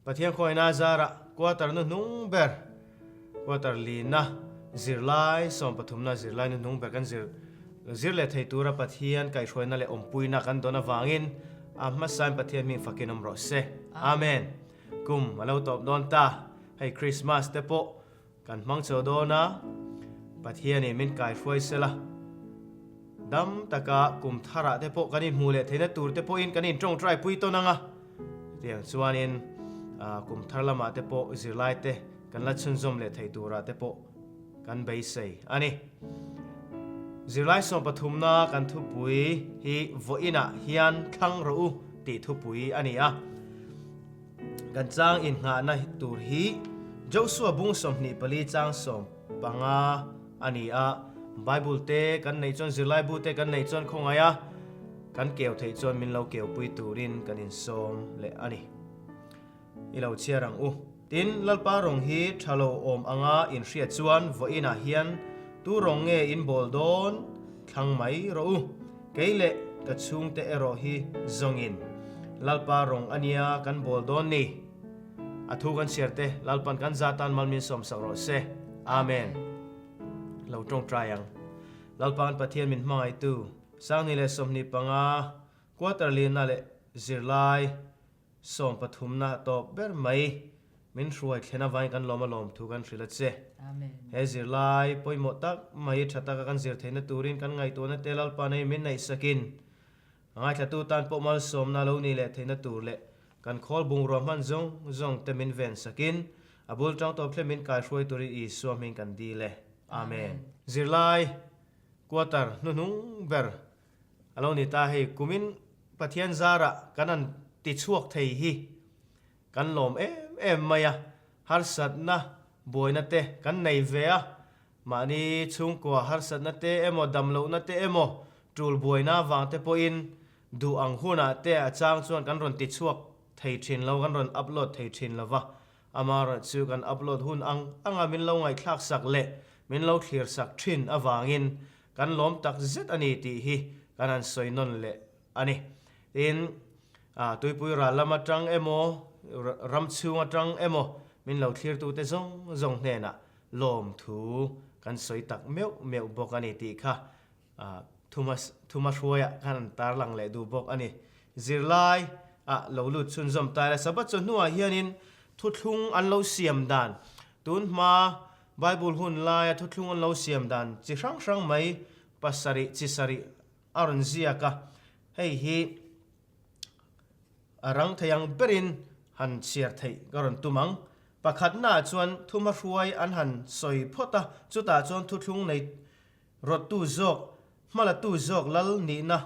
Pathian khawngaihna zarah quarter nu hnung ber, quarter lina zirlai sawmpathumna zirlai nu hnung ber kan zir zir leh thei tura Pathian kaihhruaina leh awmpuina kan dawn avangin a hmasain Pathian hming fakin awm rawh se. Amen. Kum a lo tawp dawn ta. Hei Christmas te pawh Kan hmang chho dawn a, Pathianin min kaihruai sela, dam taka kum tharah te pawh kan inhmuh leh theihna tur te pawhin kan intawngtai pui tawn ang a. Chutiang chuanin kum thar lamah te pawh zirlai te kan la chhunzawm leh thei turah te pawh kan beisei a ni. Zirlai sawmpathumna kan thupui hi vawiinah hian thlang rawh u tih thupui a ni a. Kan chang innghahna tur hi Joshua bung 24 chang 15 a ni a. Bible te kan neih chuan zirlaibu te kan neih chuan khawngaih a, kan keu theih chuan min lo keupui turin kan insawm leh a ni. I lo chhiar ang u. Tin, Lalpa rawng hi tha lo awm anga inhriat chuan vawiinah hian tu rawng nge in bawl dawn thlang mai rawh u. Kei leh ka chhungte erawh hi zawngin Lalpa rawng a nia kan bawl dawn ni. A thu kan chhiar te Lalpan kan za tan mal min sawmsak rawh se. Amen. Lo tawngtai ang. Lalpa kan Pathian min hmangaihtu, 2025 quarter lina leh zirlai Sawmpathumna tawp ber mai min hruai thlen avangin kan lawm a lawm thu kan hrilh a che. He zirlai pawimawh tak mai tha taka kan zir theihna turin kan ngaihtuahna te Lalpa nei min neihsakin a ngaithlatu tan pawh malsawmna lo nih leh theihna tur leh kan khawl bungrua hman zawng zawng te min vensakin a bul tang tawp thleng min kaihruai turin Isua hming kan dil e. Amen. Zirlai quarter hnuhnung ber A lo ni ta hei, kumin Pathian zarah kan han ti chhuak thei hi kan lawm em em mai a, harsatna buaina te kan nei ve a, mahni chhungkua harsatna te emaw damlohna te emaw tul buaina avang te pawhin duh ang hunah te a chang chuan kan rawn ti chhuak thei thin lo, kan rawn upload thei thin lo va, amaherawhchu kan upload hun ang anga min lo ngaihthlak sak leh min lo thlir sak thin avangin Kan lawm tak zet a ni tih hi kan han sawi nawn leh a ni. Tin, tuipui ral lam atang emaw, ram chhung atang emaw min lo thlirtute zawng zawng hnenah lawmthu kan sawi tak meuh meuh bawk a ni tih kha thuma hruaiah khan an tarlang leh duh bawk a ni. Zirlai ah lo lut chhunzawm ta ila Sabbath chawhnuah hianin thuthlung an lo siam dan tun hma Bible hun laia thuthlung an lo siam dan chi hrang hrang mai pasarih chi sarih a rawn ziak a, hei hi a rang thei ang berin han chhiar theih ka rawn tum ang. Pakhatnaah chuan thumahruai an han sawi phawt a, chutah chuan thuthlung nei rawttu zawk, hmalatu zawk lal nihna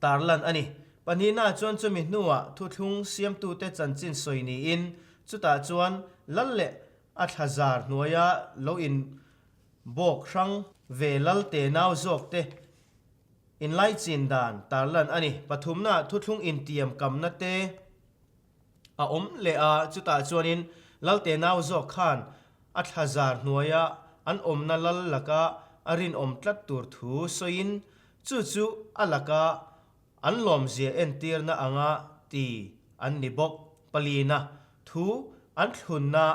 tarlan a ni. Pahnihnaah chuan chumi hnuah thuthlung siamtute chanchin sawi niin chutah chuan lal leh A thla zar hnuaia lo in bawk hrang ve lal te nau zawk te inlaichin dan tarlan a ni. Pathumna thuthlung intiam kamna te a awm leh a, chutah chuanin lal te nau zawk khan a thla zar hnuaia an awmna lal laka a rinawm tlat tur thu sawiin chu chu a laka an lawmzia entirna anga ti an ni bawk. Palina thu an thlunna,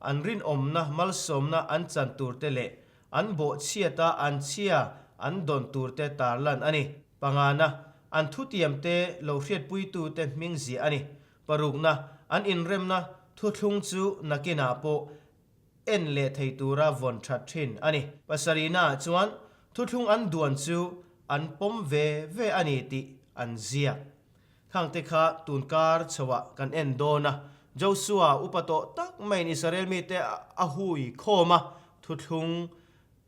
an rinawmna, malsawmna an chan turte leh an bawhchhiata an chhia an dawn turte tarlan a ni. Pangana, an thutiamte lo hriatpuitute hming ziah a ni. Parukna, an inremna thuthlung chu nakinah pawh en leh thei tura vawn that thin a ni. Pasarihnaah chuan thuthlung an duan chu an pawm ve ve a ni tih an ziak. Khangte kha tun kar chhoah kan en dawn a, Josua upa tawh tak maiin Israel mite a hui khawm a, thuthlung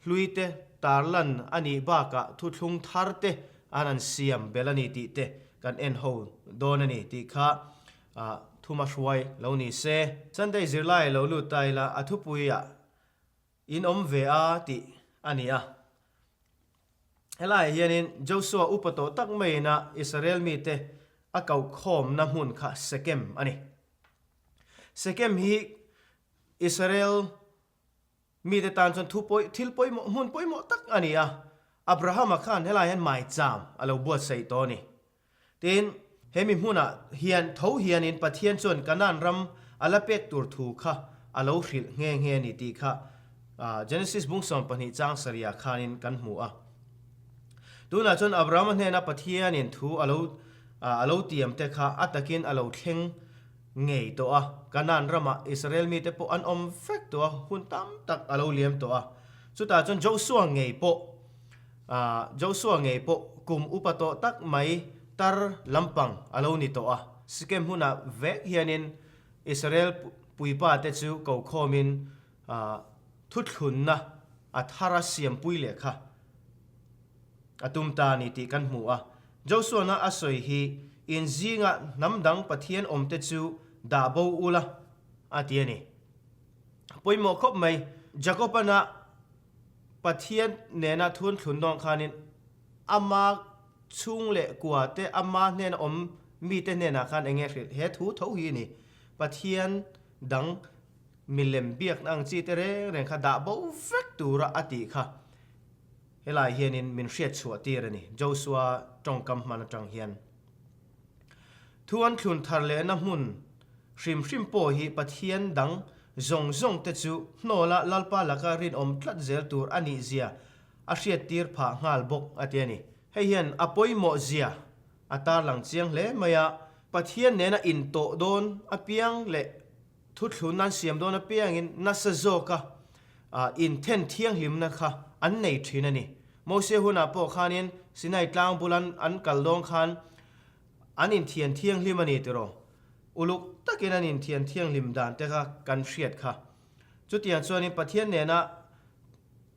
hluite tarlan a nih bakah thuthlung tharte an han siam belh a ni tih te kan en ho dawn a ni tih kha thuma hruai lo ni se. Sunday zirlai lo lut ta ila a thupuiah in awm ve a tih a ni a. Helaiah hianin Josua upa tawh tak maiin a Israel mite a koh khawmna hmun kha Sekem a ni. Sekem hi Israel mite tan chuan thu pawi thil pawimawh hmun pawimawh tak a ni a. Abrahama khan helaiah hian maicham a lo buatsaih tawh a ni. Tin. He mi hmunah hian tho hianin Pathian chuan Kanaan ram a la pek tur thu kha a lo hrilh nghe nghe a ni tih kha Genesis bung 12 chang sarihah khanin kan hmu a. Tunah chuan Abrahama hnena Pathianin thu a lo a lo tiam te kha a takin a lo thleng ngei tawh a. Kanaan ramah Israel mite pawh an awm vek tawh a, hun tam tak a lo liam tawh a. Chutah chuan Joshua ngei pawh Joshua ngei pawh kum upa tawh tak mai tar lampang a lo ni tawh a. Sikem hmunah vek hianin Israel puipa te chu ko khawmin thuthlunna a thar a siampui leh kha a tum ta a ni tih kan hmu a. Joshua-na a sawi hi, In zingah hnam dang Pathian awmte chu dah bo ula, a ti a ni. Pawimawh khawp mai, Jakob-ana Pathian nena thun thlun dawn khanin ama chhung leh kua te, ama hnena awm mite hnenah khan eng nge hrilh? He thu tho hi a ni. Pathian dang milem biakna ang chi te reng reng kha dah bo vek tura a tih kha helai hianin min hriat chhuah tir a ni, Joshua tawngkam hman atang hian. Thu an thlun thar lehna hmun hrim hrim pawh hi Pathian dang zawng zawng te chu hnawla Lalpa laka rinawm tlat zel tur a nih zia a hriat tir phah nghal bawk a ti a ni. Hei hian a pawimawh zia a tarlang chiang hle mai a, Pathian nena intawh dawn apiang leh Thuthlun an siam dawn apiangin nasa zawka inthen thianghlimna kha an nei thin a ni. Mose hunah pawh khanin Sinai tlang bulan an kal dawn khan an inthian thianghlim a ni tiraw? Uluk takin an inthian thianghlim dan te kha kan hriat kha. Chutiang chuanin Pathian nena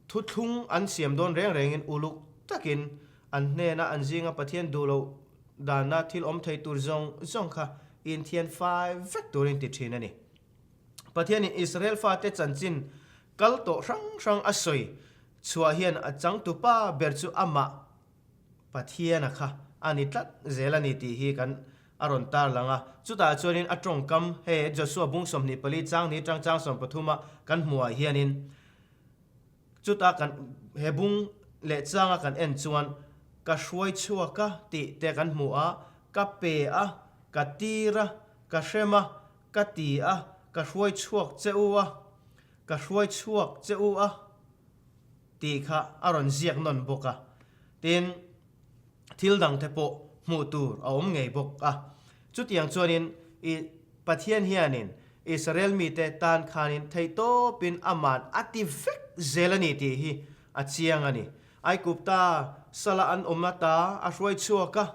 thuthlung an siam dawn reng rengin uluk takin an hnena an zinga Pathian duh loh dana thil awm thei tur zawng zawng kha inthian fai vek turin ti thin a ni. Pathianin Israel fate chanchin kal tawh hrang hrang a sawi chhuah hian a changtupa ber chu amah Pathiana kha a ni tlat zel a ni tih hi kan a rawn tar lang a. Chutah chuanin a tawngkam he Joshua bung 24 chang ni tang chang 13 a kan hmuhah hianin Chuta kan he bung leh changa kan en chuan ka hruai chhuak a tih te kan hmu a, ka pe a, ka tir a, ka hrem a, ka ti a, ka hruai chhuak che u a, ka hruai chhuak che u a tih kha a rawn ziak nawn bawk a. Tin, thil dang te pawh hmuh tur a awm ngei bawk a. Chutiang chuanin i Pathian hianin Israel mite tan khanin theihtawpin aman a ti vek zel a ni tih hi a chiang a ni. Aigupta sala an awm ata a hruai chhuak a,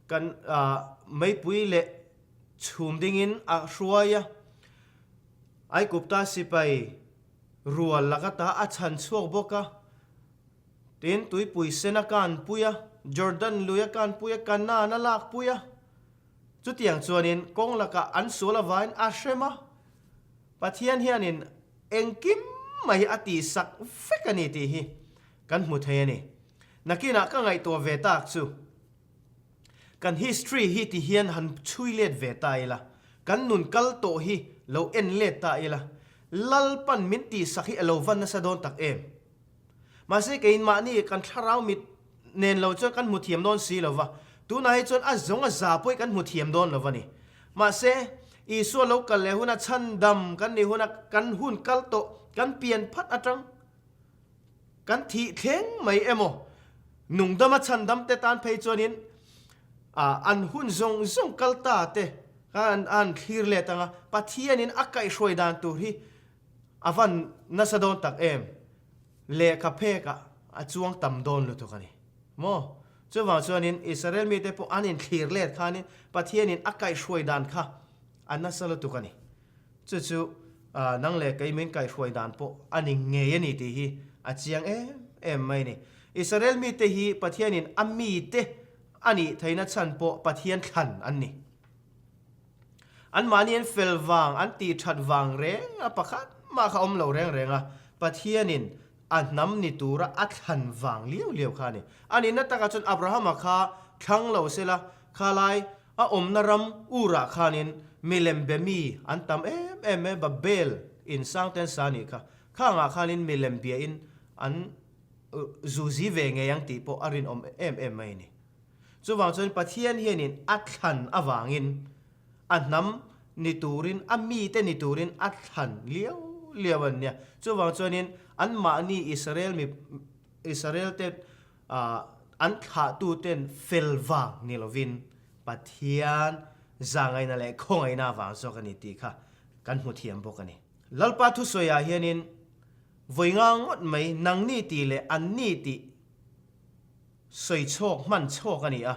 kan meipui leh chhum dingin a hruai a, Aigupta sipai rual lakata a chhan chhuak bawk a, tin tuipui sen a kanpui a, Jordan lui a kanpui a, Kanaan a lakpui a. Chutiang chuanin kawng lakah an sual avain a hrem a, Pathian hianin engkim mai a tihsak vek a ni tih hi kan hmu thei a ni. Nakinah ka ngaihtuah ve tak chu, kan history hi ti hian han chhui let ve ta ila, kan nun kal tawh hi lo en let ta ila, Lalpan min tihsak hi a lo va nasa dawn tak em? Mahse keiin mahni kan thlarau mit nen lo chuan kan hmu thiam dawn si lo va, tunah hi chuan a zawng a za pawh hi kan hmu thiam dawn lo va ni. Mahse, Isua lo kal leh huna chhandam kan nih huna kan hun kal tawh kan pian phat atang kan thih thleng mai emaw nungdama chhandam te tan phei chuanin an hun zawng zawng kal ta te khan an thlir let anga Pathianin a kaihhruai dan tur hi A van nasa dawn tak em? Lehkha phekah a chuang tam dawn lutuk a ni maw? Chuvang chuanin Israel mite pawh an inthlir let khanin Pathianin a kaihhruai dan kha a nasa lutuk a ni. Chu chu nang leh kei min kaihhruai dan pawh a ni ngei a ni tih hi a chiang em em mai a ni. Israel mite hi Pathianin a mite a nih theihna chhan pawh Pathian thlan an ni. Anmahni an fel vang, an tih that vang reng a pakhat mah kha awm lo reng reng a, Pathianin a hnam ni tura a thlan vang liau liau kha a ni. A nihna takah chuan Abrahama kha thlang lo sela, khalai a awmna ram Ur-ah khanin milem be mi an tam em em mai, Babel in sang ten sa nih kha, khangah khanin milem biain an zuzi ve ngei ang tih pawh a rinawm em em mai a ni. Chuvang chuan Pathian hianin a thlan avangin a hnam ni turin, a mite ni turin a thlan liau liau an nia. Chuvang chuanin anmahni Israel mi Israel te an thlahtuten fel vang ni lovin Pathian zangaina leh khawngaihna avang zawk a ni tih kha kan hmu thiam bawk a ni. Lalpa thusawiah hianin vawi nga ngawt mai nangni tih leh anni tih sawi chhawk hman chhawk a ni a,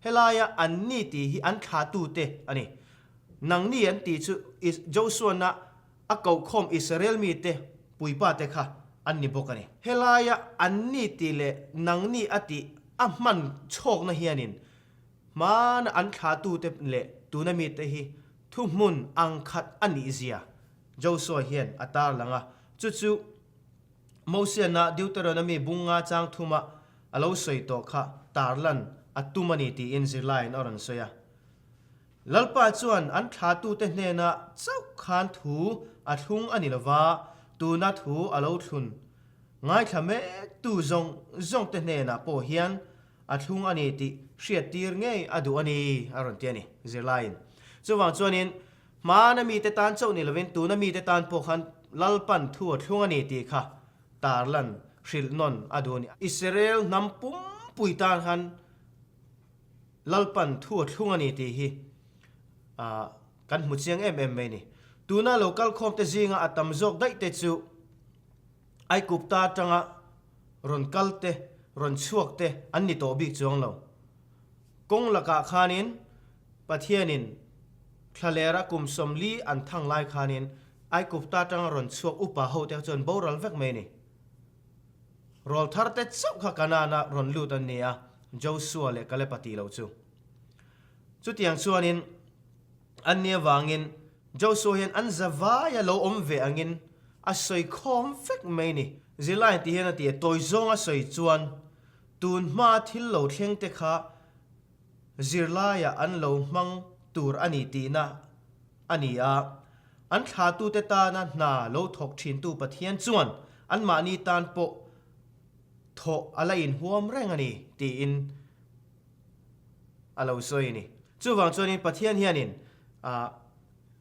helaia anni tih hi an thlahtute a ni. Nangni an tih chu Joshua-na a kohkhawm Israel mite puipate kha an ni bawk a ni. Helaia anni tih leh nangni a tih a hman chhawkna hianin hmana an thlahtute leh tuna mite hi thuhmun ang khat a nih zia Joshua hian a tarlang a, chu chu Mosiana Deuteronomy bunga chang thuma a lo sawi tawh kha tarlan a tum a ni tiin zirlaiin a rawn sawi a. Lalpa chuan an thlahtute hnenah chauh khan thu a thlung a ni lova, tuna thu a lo thlun ngaithla mektu zawng zawngte hnenah pawh hian a thlung a ni tih hriattir ngei a duh a ni, a rawn ti a ni, zirlaiin. Chuvang chuanin hmana mite tan chauh ni lovin tuna mite tan pawh khan Lalpan thu a thlung a ni tih kha tarlan hrilh nawn a duh a ni. Israel hnam pumpui tan khan Lalpan thu a thlung a ni tih hi kan hmu chiang em em mai a ni. Tuna lo kalkhawmte zinga a tam zawk daih te chu Aikupta atanga rawn kal te, rawn chhuak te an ni tawh bik chuang lo. Kawng lakah khanin Pathianin thlalera kum 40 an thang lai khanin Aikupta atanga rawn chhuak upa hote kha chuan boral vek mai a ni. Rawl thar te chauh kha Kanaana rawn lut an ni a, Josua leh Kaleba tih loh chu. Chutiang chuanin an ni avangin Josua hian an zavaia lo awm ve angin a sawi khawm vek mai ni. Zirlaiin ti hian a ti a, tawi zawnga sawi chuan tun hmaa thil lo thleng te kha zirlaiah an lo hmang tur a ni tihna a ni a. An thlahtute tana hna lo thawk thintu Pathian chuan anmahni tan pawh thawh a la inhuam reng a ni tiin a lo sawi a ni. Chuvang chuanin Pathian hianin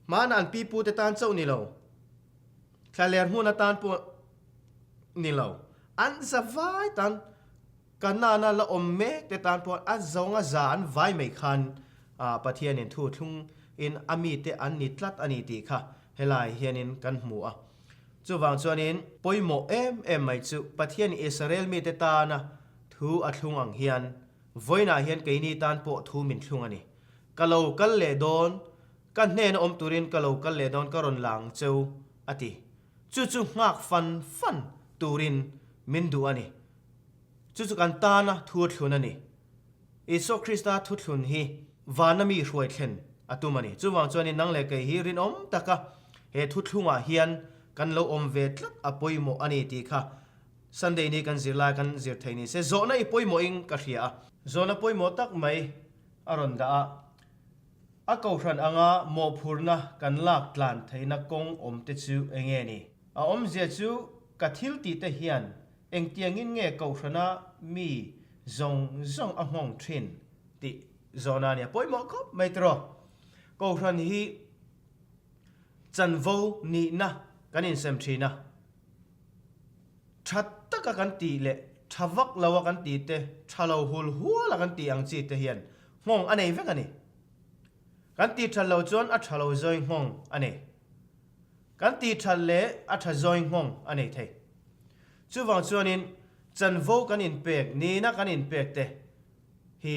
hmana an pipute tan chauh ni lo, thlaler hmun atan pawh ni lo, an zavai tan Kanana la awm mek te tan pawh a zawng a za an vai mai khan Pathianin thu thlung in a mite an ni tlat a ni tih kha helai hianin kan hmu a. Chuvang chuanin pawimawh em em mai chu Pathian Israel mite tana thu a thlung ang hian vawiinah hian keini tan pawh thu min thlung a ni. Ka lo kal leh dawn, ka hnena awm turin ka lo kal leh dawn ka rawn la ang cheu a ti. Chu chu nghak fan fan turin min duh a ni. Chu chu kan tana thu a thlun a ni. Isua Krista thuthlun hi vana mi hruai thlen a tum a ni. Chuvang chuanin nang leh kei hi rinawm taka he thuthlungah hian kan lo awm ve tlat a pawimawh a ni tih kha Sunday ni kan zir lai kan zir thei ni se. Zawhna i pawimawhin ka hria a. Zawhna pawimawh tak mai a rawn dah a. A kohhran anga mawhphurhna kan lak tlan theihna kawng awm te chu enge ni? A awmzia chu ka thil tih te hian Engtiangin nge Kohhrana mi zawng zawng a nghawng thin tih zawhna a nia. Pawimawh khawp mai tiraw. Kohhran hi chanvo nihna kan insem thin a. Tha taka kan tih leh tha vak lo a kan tih te, tha lo hul hual a kan tih ang chi te hian nghawng a nei vek a ni. Kan tih that lo chuan a tha lo zawi nghawng a nei. Kan tih that leh a tha zawi nghawng a nei thei. Chuvang chuanin chanvo kan inpek, nihna kan inpek te hi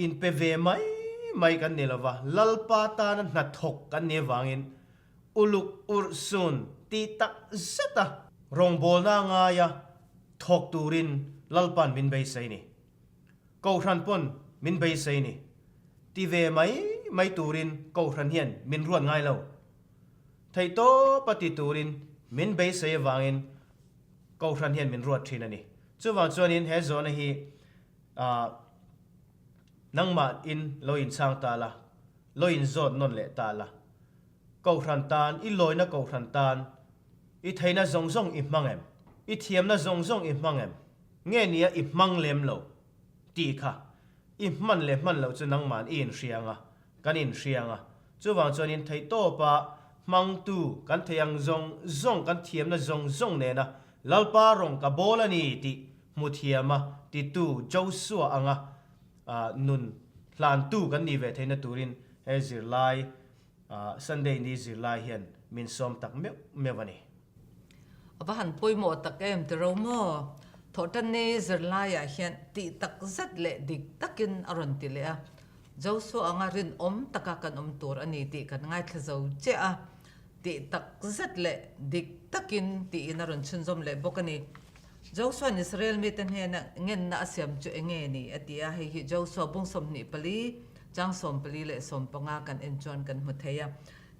inpe ve mai mai kan ni lova, Lalpa tana hnathawk kan nih avangin uluk urhsun tih tak zeta rawngbawlna ngaia thawk turin Lalpa'n min beisei ni. Kohhran pawn min beisei ni. Ti ve mai mai turin Kohhran hian min ruat ngai lo. Theihtawp a ti turin min beisei avangin Kohhran hian min ruat thin a ni. Chuvang chuanin he zawhna hi ah nangmah in lo inchhang ta la, lo inzawt nawn leh ta la. Kohhran tan, i lawina Kohhran tan i theihna zawng zawng i hmang em? I thiamna zawng zawng i hmang em? Nge nia i hmang lem lo? Tih kha i hman leh hman loh chu nangman i inhria anga, kan inhria anga. Chuvang chuanin theihtawpa hmangtu kan thei ang zawng zawng, kan thiamna zawng zawng nena Lalpa rawng ka bawl a ni tih hmu thiama titu Joshua anga nun hlantu kan nih ve theihna turin he zirlai Sunday ni zirlai hian min sawm tak meuh meuh a ni. A va han pawimawh tak em ti ro maw? Thawhtanni zirlaiah hian tih tak zet leh dik takin a rawn ti leh a. Joshua anga rinawm taka kan awm tur a ni tih kan ngaithla zo chiah a, tih tak zet leh dik takin tiin a rawn chhunzawm leh bawk a ni. Joshua-in Israel mite hnena ngenna a siam chu eng nge ni? a ti a, hei hi Joshua bung 24, chang 14 leh 15 kan en chuan kan hmu thei a.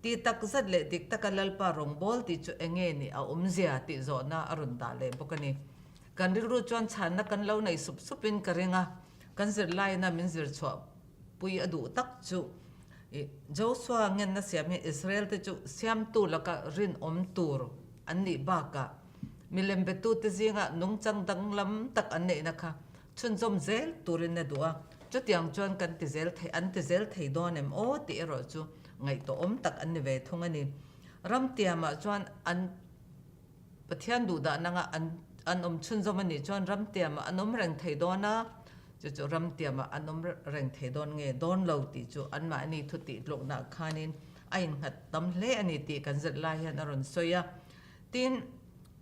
Tih tak zat leh dik taka Lalpa rawngbâwl tih chu eng nge ni a awmzia tih zawhna a rawn dah leh bawk a ni. Kan rilru chuan chhanna kan lo nei sup supin ka ring a, kan zirlaina min zir chhuah pui a duh tak chu i Joshua ngenna siam hi Israel te chu siamtu laka rinawm tur an nih bakah milem betute zinga nungchang danglam tak an neihna kha chhunzawm zel turin a duh a, chutiang chuan kan ti zel thei an ti zel thei dawn em aw tih erawh chu ngaihtuahawm tak an ni ve thung a ni. Ramtiamah chuan an Pathian duhdah nanga an an awm chhunzawm a nih chuan ramtiamah an awm reng thei dawn a, chu chu ramtiamah an awm reng thei dawn nge dawn lo tih chu anmahni thu tih tluknah khanin a innghat tam hle a ni tih kan zirh lai hian a rawn sawi a. Tin,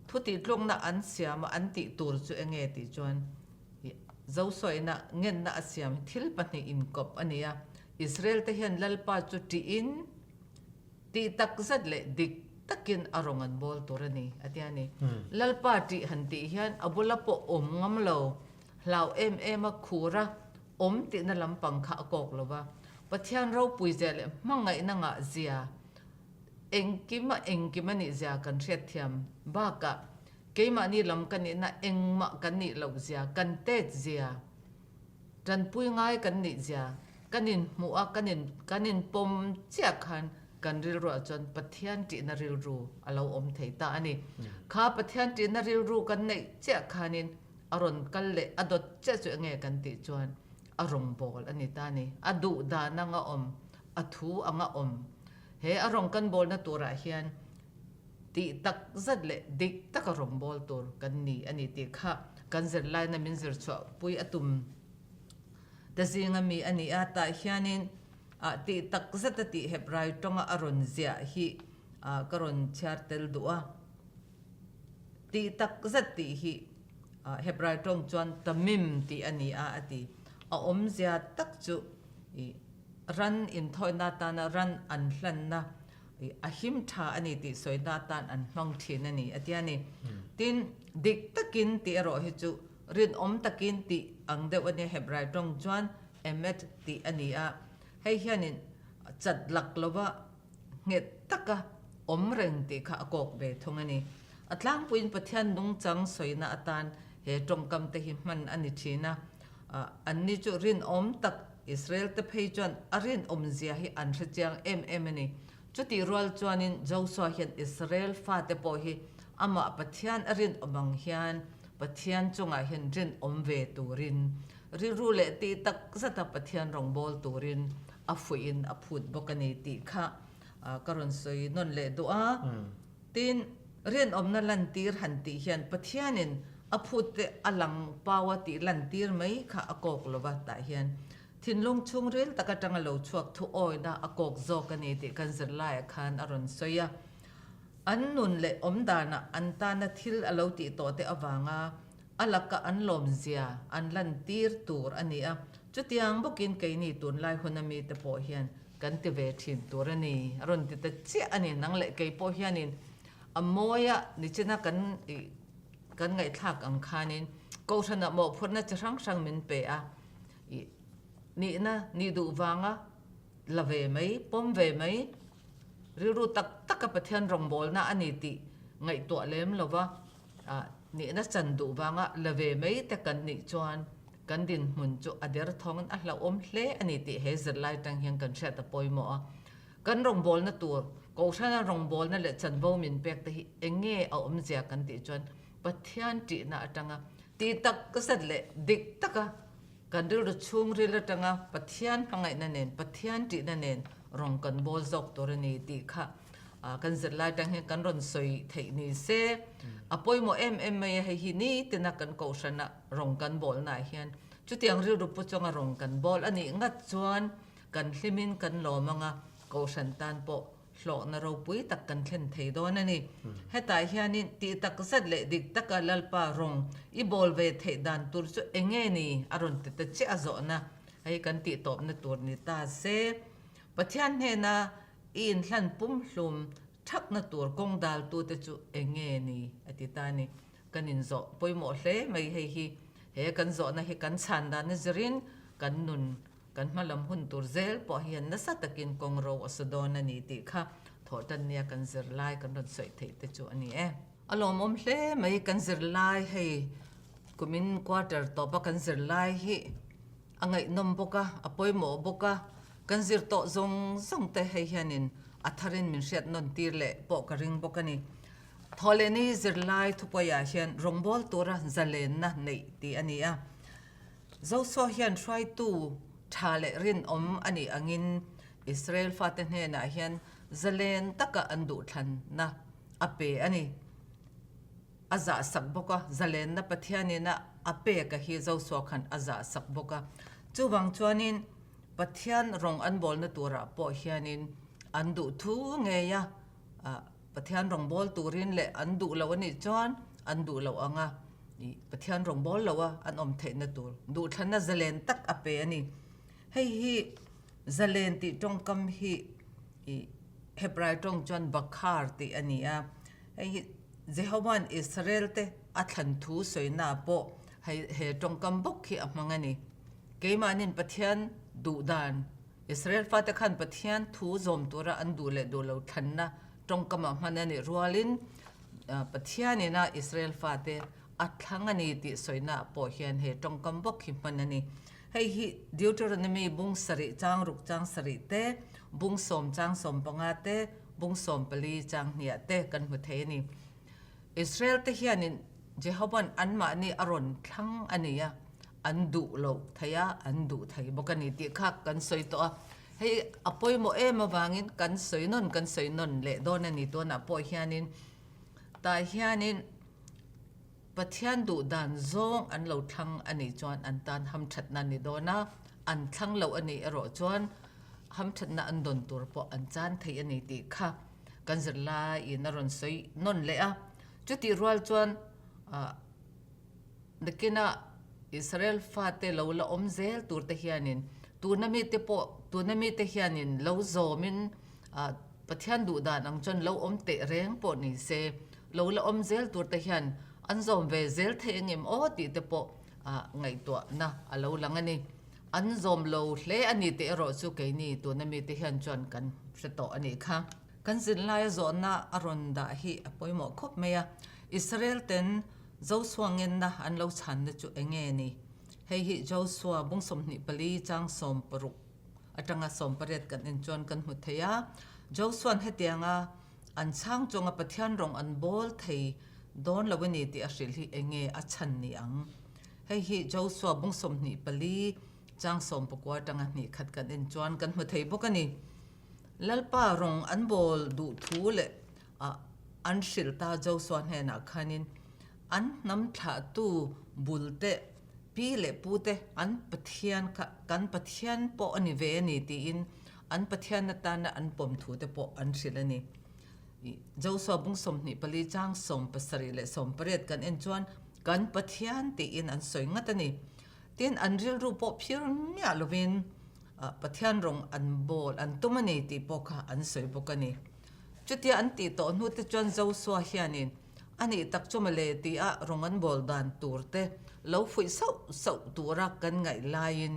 thu tih tlukna an siam a an tih tur chu enge tih chuan Zosawiina ngenna a siam hi thil pahnih inkawp a ni a, Israel te hian Lalpa chu ṭihin tih tak zet leh dik takin a rawng an bawl tur a ni, a ti a ni. Lalpa ṭih han tih hian a bula pawh awm ngam lo, hlau em em a khur a, awm tihna lampang kha a kawk lo va. Pathian ropui zia leh hmangaihna ngah zia, engkim a engkim a nih zia kan hriatthiam bakah keimahni lam ka nihna engmah kan nih loh zia, kan tet zia, Tanpui ngai kan nih zia kan inhmuh a, kan in kan inpawm chiah khan kan rilruah chuan Pathian ṭihna rilru a lo awm thei ta a ni. Kha Pathian ṭihna rilru kan neih chiah khanin a rawn kal leh a dawt chiah chu enge kan tih chuan a rawngbâwl a ni ta a ni. A duh dan anga awm, a thu anga awm. He a rawng kan bâwlna turah hian Tih tak zat leh dik taka rawngbâwl tur kan ni a ni tih kha kan zirlaina min zir chhuah pui a tum ta zinga mi a ni a. Tah hianin tih tak zata tih Hebrai tawnga a rawn ziah hi ka rawn chhiar tel duh a. Tih tak zat tih hi Hebrai tawng chuan tamim tih a ni a a ti. A awmzia tak chu ran inthawihna atana ran an hlanna a him tha a ni tih sawina atan an hmang thin a ni a ti a ni. Tin, dik takin tih erawh hi chu rinawm takin tih ang deuh a nia Hebrai tawng chuan emet tih a ni a. Hei hianin chat lak lova nghet taka awm reng tih kha a kawk ve thung a ni. A tlangpuiin Pathian nungchang sawina atan he tawngkam te hi hman a ni thin a. Anni chu rinawm tak Israel te phei chuan a rinawmzia hi an hre chiang em em a ni. Chutih rual chuanin Joshua hian Israel fate pawh hi amah Pathian a rinawm ang hian Pathian chungah hian rinawm ve turin, rilru leh tih tak zata Pathian rawngbâwl turin a fuihin a phut bawk a ni tih kha ka rawn sawi nawn leh duh a. Tin, rinawmna lantir han tih hian Pathianin a phut te a lang pau a tih lantir mai kha a kawk lo va, tah hian thinlung chhungril tak atanga lo chhuak thu awina a kawk zawk a ni tih kan zirlaiah khan a rawn sawi a. An nun leh awmdanah an tana thil a lo tih tawh te avanga a laka an lawmzia an lantir tur a ni a, chutiang bawkin keini tunlai huna mite pawh hian Kan ti ve thin tur a ni, a rawn ti ta chiah a ni. Nang leh kei pawh hianin a mawia nichina kan ih kan ngaihthlak ang khanin Kohhranah mawhphurhna chi hrang hrang min pe a, ih nihna nih duh vanga la ve mai, pawm ve mai, rilru tak taka Pathian rawngbawlna a ni tih ngaihtuah lem lova ah nihna chan duh vanga la ve mai te kan nih chuan Kan dinhmun chu a derthawngin a hlauhawm hle a ni tih he zirlai tang hian kan hriat a pawimawh a. Kan rawngbawlna tur, Kohhrana rawngbawlna leh chanvo min pek te hi eng nge a awmzia kan tih chuan Pathian ṭihna atanga tih tak zet leh dik taka. Kan rilru chhungril atanga Pathian hmangaihna nen, Pathian ṭihna nen rawng kan bawl zawk tur a ni tih kha kan zirlai atang hian kan rawn sawi theih ni se. A pawimawh em em mai a, hei hi nitina kan kohhrana rawng kan bawlnaah hian chutiang rilru pu chunga rawng kan bawl a nih ngat chuan kan hlimin kan lawm anga kohhran tan pawh hlawhna ropui tak kan thlen thei dawn a ni. Hetah hianin tih tak zet leh dik taka Lalpa rawng i bawl ve theih dan tur chu eng nge ni? a rawn ti ta chiah a zawhna hei kan tih tawpna tur ni ta se. Pathian hnena i inhlan pumhlum thakna tur kawng daltute chu eng nge ni? a ti ta a ni. Kan inzawh pawimawh hle mai hei hi. He kan zawhna hi kan chhan dana zirin kan nun Kan hma lam hun tur zel pawh hian nasa takin kawng ro a sa dawn a ni tih kha thawhtannia kan zirlai kan rawn sawi theih te chu a ni e. A lawmawm hle mai kan zirlai hei kumin quarter tawpa kan zirlai hi a ngaihnawm bawk a, a pawimawh bawk a, kan zir tawh zawng zawng te hei hianin a tharin min hriat nawn tir leh pawh ka ring bawk a ni. Thawhlehni zirlai thupuaiah hian rawngbâwl tura zalenna neih tih a ni a. Joshua hian hruaitu tha leh rinawm a nih angin Israel fate hnenah hian zalen taka an duhthlanna a pe a ni. A zahsak bawk a, zalenna Pathianin a a pek a hi Joshua khan a zahsak bawk a. Chuvang chuanin Pathian rawng an bawlna turah pawh hianin an duh thu ngei a, Pathian rawng bawl turin leh an duh loh a nih chuan an duh loh anga ih Pathian rawng bawl loh a an awm theihna tur duhthlanna zalen tak a pe a ni. Hei hi zalen tih tawngkam hi ih Hebrai tawng chuan bakhar tih a ni a. Hei hi Jehova'n Israel te a thlan thu sawina pawh hei he tawngkam bawk hi a hmang a ni. Keimahni'n Pathian duh dan Israel fate khan Pathian thu zawm tura an duh leh duh lo thlanna tawngkamah hman a nih rualin Pathianin a Israel fate a thlang a ni tih sawinaah pawh hian he tawngkam bawk hi hman a ni. Hei hi Deuteronomy bung sarih chang ruk chang sarih te, bung sawm chang 15 te, bung 14 chang hniah te kan hmu thei a ni. Israel te hianin Jehova'n anmahni a rawn thlang a ni a, an duh loh thei a, an duh thei bawk a ni tih kha kan sawi tawh a. Hei a pawimawh em avangin kan sawi nawn kan sawi nawn leh dawn a ni tunah pawh hianin tah hianin Pathian duh dan zawng an lo thlang a nih chuan an tan hamthatna a ni dawn a, an thlang loh a nih erawh chuan hamthatna an dawn tur pawh an chan thei a ni tih kha kan zirlaiin a rawn sawi nawn leh a. Chutih rual chuan ah Nakinah Israel fate lo la awm zel tur te hianin tuna mite pawh tuna mite hianin lo zawmin Pathian duh dan ang chuan lo awm teh reng pawh ni se lo la awm zel tur te hian an zawm ve zel thei engem aw tih te pawh ngaihtuahna a lo lang a ni. An zawm lo hle a ni teh erawh chu keini tuna mite hian chuan kan hre tawh a nih kha. Kan zin laia zawhna a rawn dah hi a pawimawh khawp mai a, Israel ten Joshua ngenna an lo chhanna chu eng nge ni? Hei hi Joshua bung 24 chang 16 atanga 18 kan en chuan kan hmu thei a. Joshua'n hetianga an chhang chunga Pathian rawng an bawl thei dawn lo a ni tih a hrilh hi eng nge a chhan ni ang? Hei hi Joshua bung 24 chang 19 atanga hnih khat kan en chuan kan hmu thei bawk a ni. Lalpa rawng an bawl duh thu leh an hrilh ta Joshua hnenah khanin an hnam thlahtu bul te, pi leh pu te an Pathian kha kan Pathian pawh a ni ve a ni tiin an Pathian atana an pawm thu te pawh an hrilh a ni. Joshua bung 24 chang 17 leh 18 kan en chuan kan Pathian tiin an sawi ngat a ni. Tin, an rilru pawh phir miah lovin Pathian rawng an bawl an tum a ni tih pawh kha an sawi bawk a ni. Chutia an tih tawh hnu te chuan Joshua hianin a nih tak chu mawle tia rawng an bawl dan tur te lo fuih sauh sauh tura kan ngaih laiin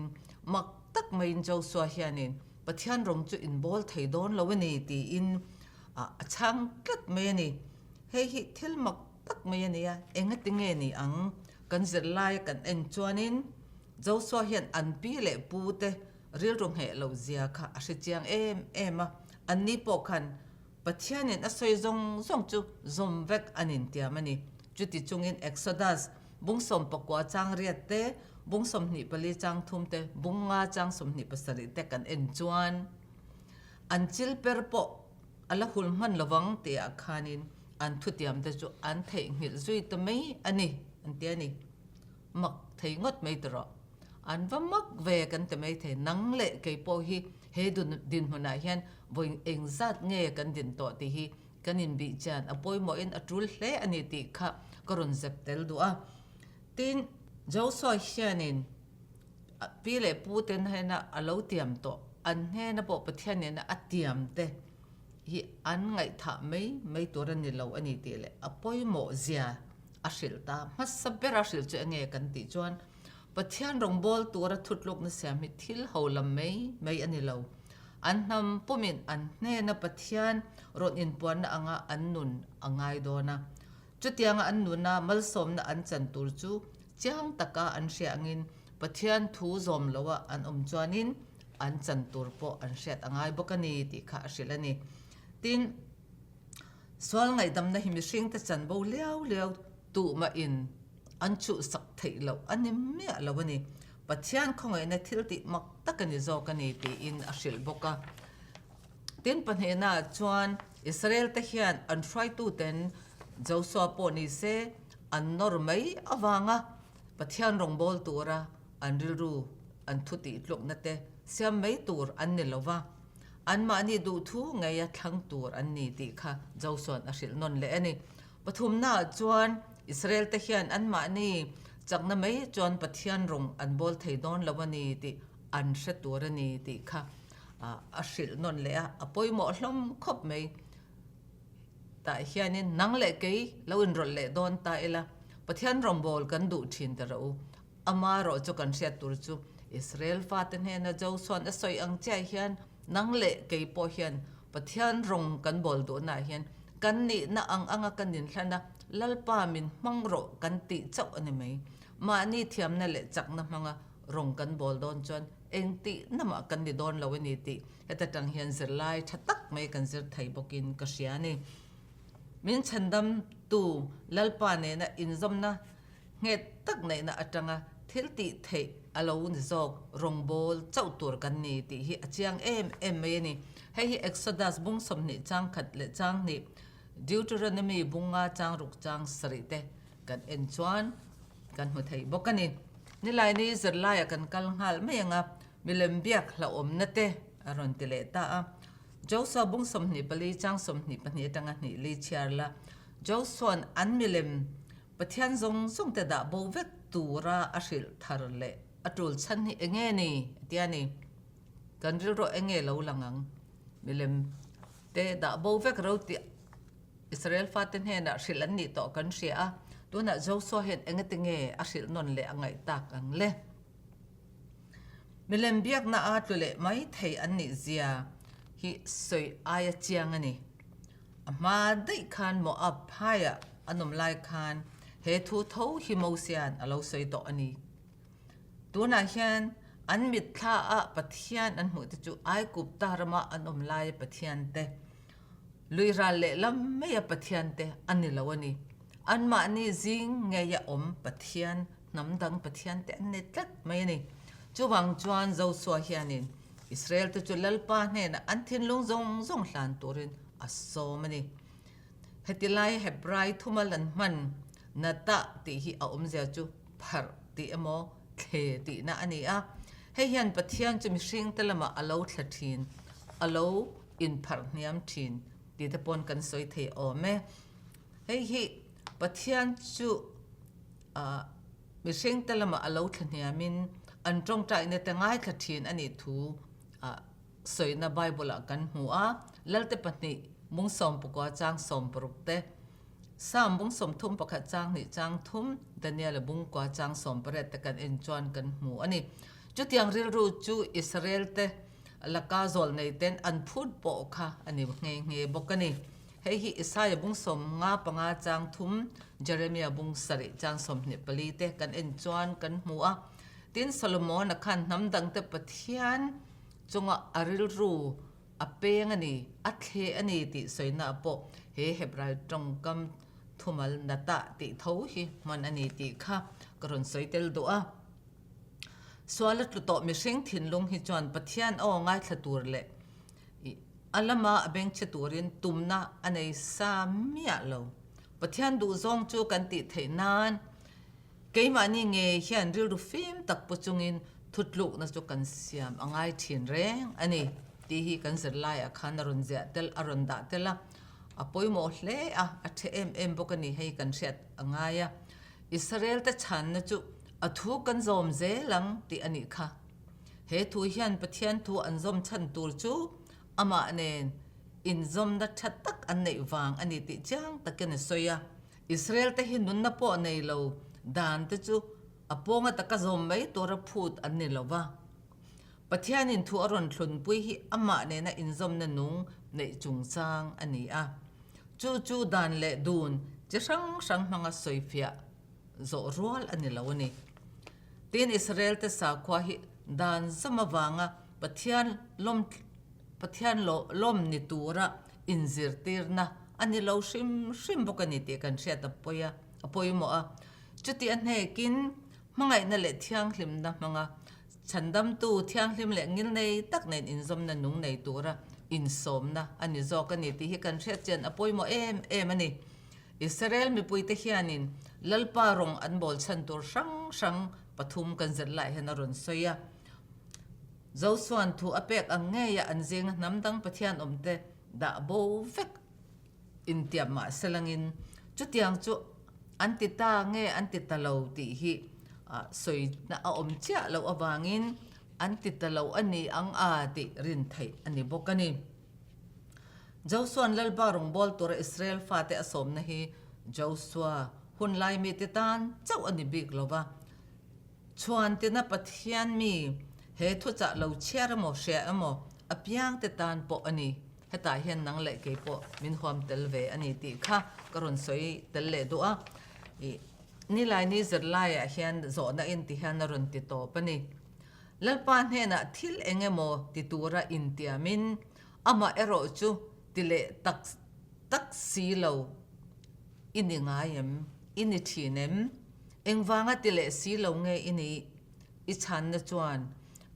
mak tak maiin Joshua hianin Pathian rawng chu in bawl thei dawn lo a ni tiin a chhang tlat mai a ni. Hei hi thil mak tak mai a ni a, engati nge ni ang kan zirlaia kan en chuanin Joshua hian an pi leh pu te rilru ngheh loh zia kha a hre chiang em em a, anni pawh khan Pathianin a sawi zawng zawng chu zawm vek an intiam a ni. Chuti chungin Exodus bung 19 chang riat te, Bung 24 chang thum te, bung nga chang 27 te kan en chuan an chil per pawh a la hul hman lovang tihah khanin an thutiam te chu an theihnghilh zui ta mai a ni an ti a ni. Mak thei ngawt mai ta rawh. An va mak ve kan ti mai thei. Nang leh kei pawh hi he dinhmunah hian vawi engzat nge kan din tawh tih hi kan inbih chian a pawimawhin a tul hle a ni tih kha ka rawn zep tel duh a. Tin, Joshua hianin pi leh pu te hnena a lo tiam tawh, an hnena pawh Pathian nena a tiam te hi an ngaihthah mai mai tur a ni lo a ni tih leh a pawimawh zia a hrilh ta. Hmasa bera hrilh chu enge kan tih chuan Pathian rawngbâwl tura thutlukna siam hi thil ho lam mai mai a ni lo. An hnam pumin an hnena Pathian rawn inpuanna anga an nun a ngai dawn a. Chutianga an nuna malsawmna an chan tur chu chiang taka an hria angin Pathian thu zawm loa an awm chuanin an chan tur pawh an hriat a ngai bawk a ni tih kha a hrilh a ni. Tin, sual ngaihdamna hi mihringte chanbo liau liau tuhmahin an chhuhsak theih loh a ni miah lo a ni. Pathian khawngaihna thil tih mak tak a ni zawk a ni tiin a hrilh bawk a. Tin pahnihnaah chuan Israel-te hian an hruaituten Josua pawh ni se an nawr mai avanga Pathian rawngbâwl tura an rilru an thu tih tlukna te siam mai tur an ni lo va, anmahni duhthu ngeia thlang tur an ni tih kha Josua'n a hrilh nawn leh a ni. Pathumnaah chuan Israel-te hian anmahni chakna mai chuan Pathian rawng an bawl thei dawn lo a ni tih an hre tur a ni tih kha a hrilh nawn leh a, a pawimawh hlawm khawp mai. Tah hianin nang leh kei lo inrawlh leh dawn ta ila, Pathian rawngbâwl kan duh ṭhin ta rawh u. Ama erawh chu kan hriat tur chu Israel fate hnena Josua'n a sawi ang chiah hian nang leh kei pawh hian Pathian rawng kan bawl duhnaah hian kan nihna ang anga kan inhlan a, Lalpa min hmang rawh kan tih chauh a ni mai. Mahni thiamna leh chakna hmanga rawng kan bawl dawn chuan engtihna mah kan ni dawn lo a ni tih heta tang hian zirlai tha tak mai kan zir thei bawkin ka hria a ni. Min chhandamtu Lalpa nena inzawmna Nghet tak neihna atanga thil tih theih a lo ni zawk, rawngbâwl chauh tur kan ni tih hi a chiang em em mai a ni. Hei hi Exodus bung 20 chang khat leh chang hnih, Deuteronomy bung nga chang ruk chang sarih te kan en chuan kan hmu thei bawk a ni. Nilaini zirlaiah kan kal nghal mai ang a, milem biak hlauhawmna te a rawn ti leh ta a. Joshua bung 24 chang 22 atanga hnih li chhiar la, Josua'n an milem Pathian zawng zawng te dah bo vek tura a hrilh thar leh a tul chhan hi enge ni? A ti a ni. Kan rilru enge lo lang ang? Milem te dah bo vek ro tih Israel fate hnenah hrilh an nih tawh kan hria a, tunah Joshua hian engati nge a hrilh nawn leh a ngaih tak ang le? Milem biakna a tlu leh mai thei an nih zia hi sawi aia chiang a ni. A hma daih khan Moab phaiah an awm lai khan he thu tho hi Mosia'n a lo sawi tawh a ni. Tunah hian an mitthla ah Pathian an hmuh te chu Aigupta rama an awm laia Pathian te, lui ral lehlam maia Pathian te a ni lo a ni. Anmahni zing ngeia awm Pathian, hnam dang Pathian te an ni tlat mai a ni. Chuvang chuan Joshua hianin Israel te chu Lalpa hnenah an thinlung zawng zawng hlan turin a sawm a ni. Heti lai Hebrai thumal an hman Natah tih hi a awmzia chu pharh tih emaw thle tihna a ni a. Hei hian Pathian chu mihringte lamah a lo thla thin, a lo inpharh hniam thin tih te pawn kan sawi thei awm e. Hei hi Pathian chu ah Mihringte lamah a lo thlahniamin an tawngtaina te ngaithla thin a nih thu sawina Bible-ah kan hmu a, Lalte pahnih bung 19 chang 60 te, Psalm bung 31 chang hnih chang thum, Daniel-a bung kua chang 18 te kan en chuan kan hmu a ni. Chutiang rilru chu Israel-te laka zawlnei ten an phut pawh kha a ni nghe nghe bawk a ni. Hei hi Isaia bung 55 chang thum, Jeremia bung sarih chang 24 te kan en chuan kan hmu a. Tin, Solomona khan hnam dangte Pathian chunga a rilru a peng a ni, a thle a ni tih sawina pawh he Hebrai tawngkam thumal natah tih tho hi hman a ni tih kha ka rawn sawi tel duh a. Suala tlu tawh mihring thinlung hi chuan Pathian aw ngaithla tur leh a lama a bengchhe turin tumna a nei sa miah lo. Pathian duhzawng chu kan tih theih nan keimahni ngei hian rilru fim tak pu chungin thutlukna chu kan siam a ngai thin reng a ni tih hi kan zirlaiah khan a rawn ziah tel a rawn dah tel a, a pawimawh hle a, a ṭha em em bawk a ni hei kan hriat a ngai a. Israel te chhanna chu a thu kan zawm zel ang tih a nih kha. He thu hian Pathian thu an zawm chhan tur chu amah nen inzawmna tha tak an neih vang a ni tih chiang takin a sawi a. Israel te hi nunna pawh nei lo dan te chu a pawnga taka zawm mai tura phut an ni lo va. Pathianin thu a rawn thlunpui hi amah nena inzawmna nung neih chungchang a ni a. Chu chu dan leh dun chi hrang hrang hmanga sawifiah zawh rual a ni lo a ni. Tin, Israelte sakhua hi dan zawm avanga Pathian lawm Pathian lawm ni tura inzirtirna a ni lo hrim hrim bawk a ni tih kan hriat a pawi a, a pawimawh a. Chuti a hnekin hmangaihna leh thianghlimna hmanga Chhandamtu thianghlim leh ngilnei tak nen inzawmna nung nei tura insawmna a ni zawk a ni tih hi kan hriat chian a pawimawh em em a ni. Israel mipuite hianin Lalpa rawng an bawl chhan tur hrang hrang pathum kan zir lai hian a rawn sawi a. Josuan thu a pek ang ngeia an zinga hnam dang Pathian awmte dah bo vek intiam mah selangin chutiang chu an ti ta nge an ti ta lo tih hi sawina a awm chiah loh avangin an ti ta lo a ni ang a tih rin theih a ni bawk a ni. Josua'n Lalpa rawngbâwl tura Israel fate a sawmna hi Josua hun lai mite tan chauh a ni bik lo va, Chhuan tina Pathian mi he thuchah lo chhiar emaw hria emaw apiangte tan pawh a ni. Hetah hian nang leh kei pawh min huam tel ve a ni tih kha ka rawn sawi tel leh duh a. Ih, Nilaini zirlaiah hian zawhna in ti hian a rawn ti tawp a ni. Lalpa hnenah thil eng emaw ti tura intiamin amah erawh chu ti leh tak tak si lo i ni ngai em? I ni thin em? Engvanga ti leh si lo nge i nih? I chhanna chuan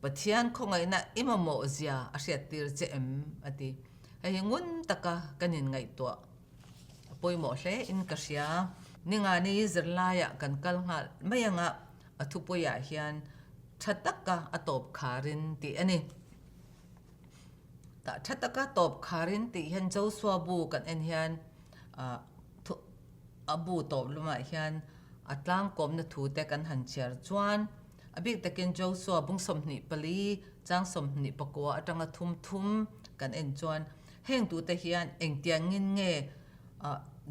Pathian khawngaihna i mamawh zia a hriattir che em? a ti. Hei hi ngun taka kan inngaihtuah a pawimawh hle in ka hria. Ningani zirlaiah kan kal nghal mai anga a thupuiah hian tha taka a tawp kharin tih a ni. Tah tha taka tawp kharin tih hian Joshua bu kan en hian a bu tawp lumah hian a tlangkawmna thu te kan han chhiar chuan a bik takin Joshua bung 24 chang 29 atanga thum thum kan en chuan heng tute hian engtiangin nge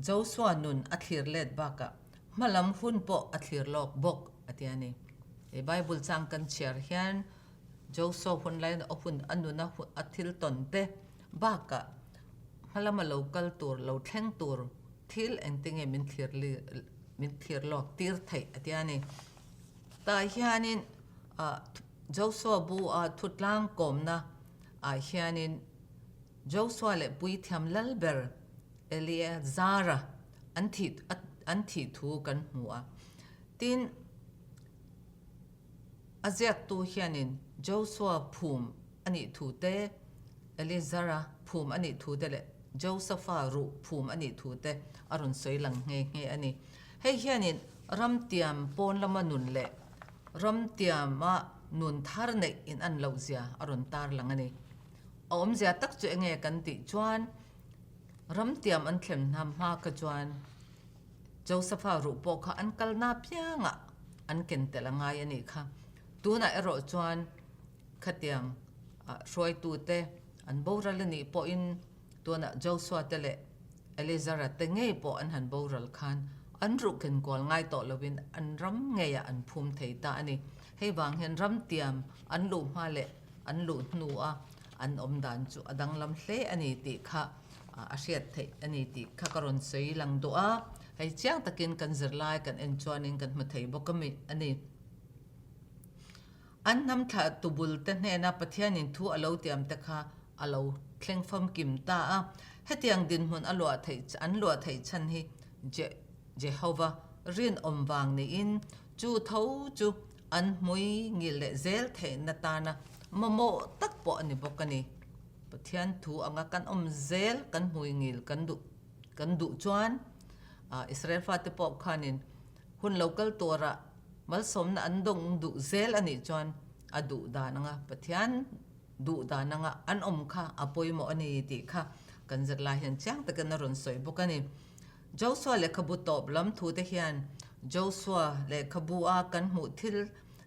Joshua nun a thlir let bakah hmalam hun pawh a thlir lawk bawk a ti a ni. He Bible chang kan chhiar hian Joshua hun laiin a hun a nuna a thil tawn te bakah hmalama lo kal tur lo thleng tur thil engtinge min thlir min thlir lawk tir theih a tia ni. Tah hianin ah Joshua bu a thutlang kawmna ah hianin Joshua leh Puithiam Lalber Eleazara an thih an thih thu kan hmu a. Tin. A ziaktu hianin Josua phum a nih thu te, Elizara phum a nih thu te leh Josefa ruh phum a nih thu te a rawn sawi lang nghe nghe a ni. Hei hianin ramtiam pawn lama nun leh ramtiama nun thar neih in an loh zia a rawn tar lang a ni. A awmzia tak chu enge kan tih chuan ramtiam an thlem hnam hma kha chuan Josepha ruh pawh kha an kalna piangah an ken tel a ngai a nih kha. Tunah erawh chuan khatiang hruaitute an boral a nih pawhin tunah Joshua te leh Eleazara te ngei pawh an han boral khan an ruh ken kual ngai tawh lovin an ram ngeiah an phum thei ta a ni. Hei vang hian ram tiam an luh hma leh an luh hnua an awm dan chu a danglam hle a ni tih kha a hriat theih a ni tih kha ka rawn sawi lang duh a, hei chiang takin kan zirlai kan en chuanin kan hmu thei bawk a ni. An hnam thlah tubul te hnena Pathianin thu a lo tiam te kha a lo thleng famkim ta a, hetiang dinhmun a luah theih an luah theih chhan hi Jehova rinawm vang niin chu tho chu. an hmui ngil leh zel theihna tana mamawh tak pawh a ni bawk a ni. Pathian thu anga kan awm zel kan hmui ngil kan duh kan duh chuan Israel fate pawh khanin hun lo kal turah malsawmna an dawng duh zel a nih chuan a duh dan anga Pathian duh dan anga an awm kha a pawimawh a ni tih kha kan zirlai hian chiang takin a rawn sawi bawk a ni. Joshua lehkhabu tawp lam thu te hian Joshua lehkhabu a kan hmuh thil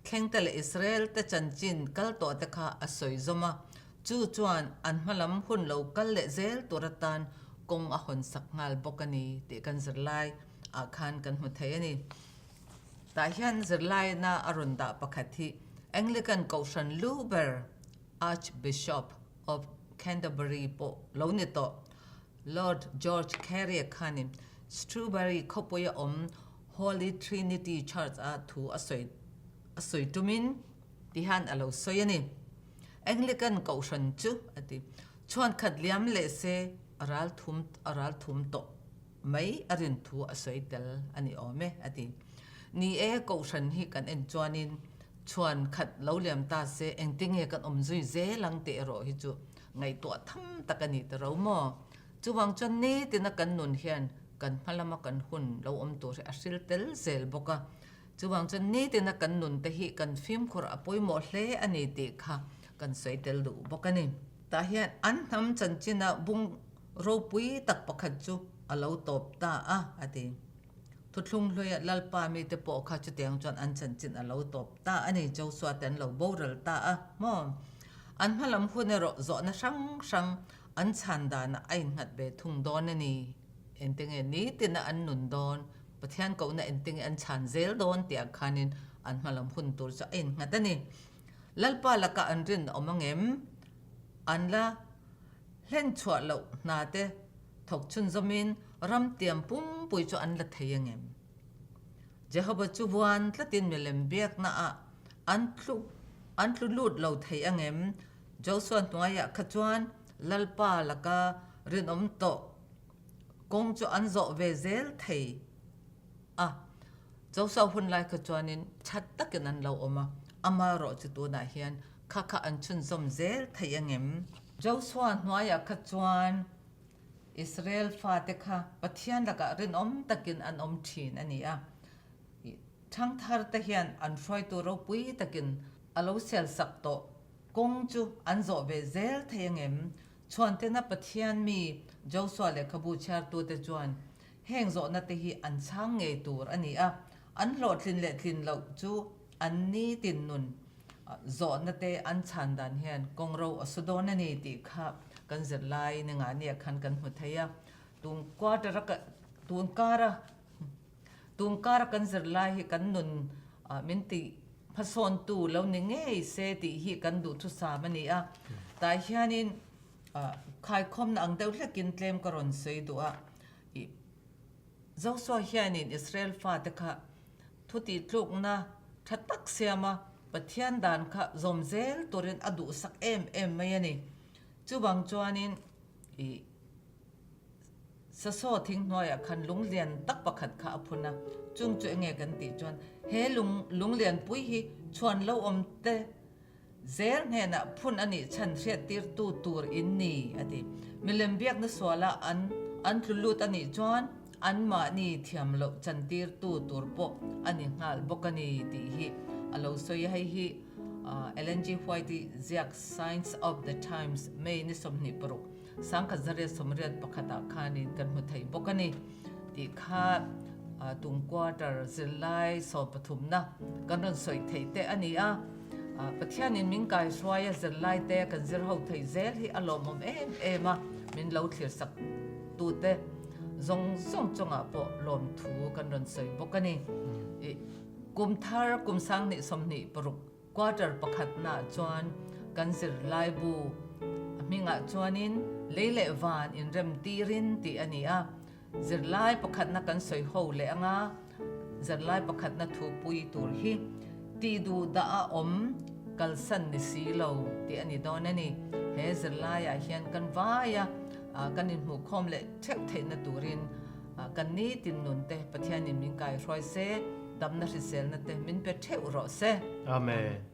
thleng te leh Israel te chanchin kal tawh te kha a sawi zawm a, chu chuan an hma lam hun lo kal leh zel tur atan kawng a hawn sak nghal bawk a ni tih kan zirlai ah khan kan hmu thei a ni. Tah hian zirlaina a rawn dah pakhat hi Anglican Kohhran lu ber Archbishop of Canterbury pawh lo ni tawh Lord George Carey-a khanin Shrewsbury khawpuia awm Holy Trinity Church-a thu a sawi a sawi tumin tihian a lo sawi a ni. Anglican kohhran chu a ti. Chhuan khat liam leh se a ral thum a ral thum tawh mai a rin thu a sawi tel a ni awm e a ti. Ni e, kohhran hi kan en chuanin chhuan khat lo liam ta se engtinge kan awm zui zel ang tih erawh hi chu Ngaihtuah tham tak a ni ta ro maw? Chuvang chuan nitina kan nun hian kan hma lama kan hun lo awm tur hi a hril tel zel bawk a. Chuvang chuan nitina kan nun te hi kan fimkhur a pawimawh hle a ni tih kha kan sawi tel duh bawk a ni. Tah hian an hnam chanchina bung ropui tak pakhat chu a lo tawp ta a, a ti. Thuthlung hluia Lalpa mite pawh kha chutiang chuan an chanchin a lo tawp ta a ni, Josua te an lo boral ta a maw? An hmalam hun erawh zawhna hrang hrang an chhan danah a innghat ve thung dawn a ni. Engtinge nitina an nun dawn, Pathian kohna engtinge an chhan zel dawn tih ah khanin an hmalam hun tur chu a innghat a ni. Lalpa lakah an rinawm angem? An la Hlen chhuah loh hna te thawk chhunzawmin ram tiam pumpui chu an la thei angem? Jehova chu vuan tlatin milem biaknaah an tlu an tlu lut lo thei angem? Josua hnuaiah kha chuan Lalpa laka rinawm tawh kawng chu an zawh ve zel thei a. Josua hun lai kha chuanin that takin an lo awm a, amaherawh chu tunah hian Kha kha an chhunzawm zel thei angem? Joshua hnuaiah kha chuan Israel fate kha Pathian lakah rinawm takin an awm thin a ni a. Thangthar te hian an hruaitu ropui takin a lo sialsak tawh kawng chu an zawh ve zel thei angem? Chhuantena Pathian mi Joshua lehkhabu chhiartute chuan heng zawhna te hi an chhang ngei tur a ni a. An hlawhtlin leh tlin loh chu an nitin nun zawhna te an chhan dan hian kawngro a su dawn a ni tih kha kan zirlai ni ngah nia khan kan hmu thei a. Tun quarter a tun kara tun kara kan zirlai hi kan nun min tih hmasawntu lo ni ngei se tih hi kan duhthusam a ni a. Tah hianin khaikhawmna ang deuh hlekin tlem ka rawn sawi duh a. Joshua hianin Israel fate kha thu tihtlukna tha tak siama Pathian dan kha zawm zel turin a duhsak em em mai a ni. Chuvang chuanin ih Sasaw thing hnuaiah khan lunglian tak pakhat kha a phun a, chung chu enge kan tih chuan he lung lunglianpui hi chhuan lo awm te Zel hnenah phun a nih chhan hriattirtu tur in ni, a ti. Milem biakna sualah an an tlu lut a nih chuan anmahni thiam loh chantirtu tur pawh a ni nghal bawk a ni tih hi a lo sawi a. Hei hi Ellen G. White-i ziak Signs of the Times, May ni 26, 1981 ah khanin kan hmu thei bawk a ni tih kha tum quarter zirlai sawmpathumna kan rawn sawi theih te a ni a. Pathianin min kaihruai a zirlai te kan zir ho thei zel hi a lawmawm em em a, min lo thlirsak tute zawng zawng chungah pawh lawmthu kan rawn sawi bawk a ni. Kum thar kum sanghnih 26 quarter pakhatnaah chuan kan zirlaibu a hmingah chuanin lei leh van inrem tirin tih a ni a. Zirlai pakhatna kan sawi ho leh anga zirlai pakhatna thu pui tur hi tih duh dah a awm kalsan ni si lo tih a ni dawn a ni. He zirlaiah hian kan vaia kan inhmuhkhawm leh theuh theihna turin kan nitin nun te Pathianin min kaihruai se. Damna hriselna te min pe theuh rawh se. Amen.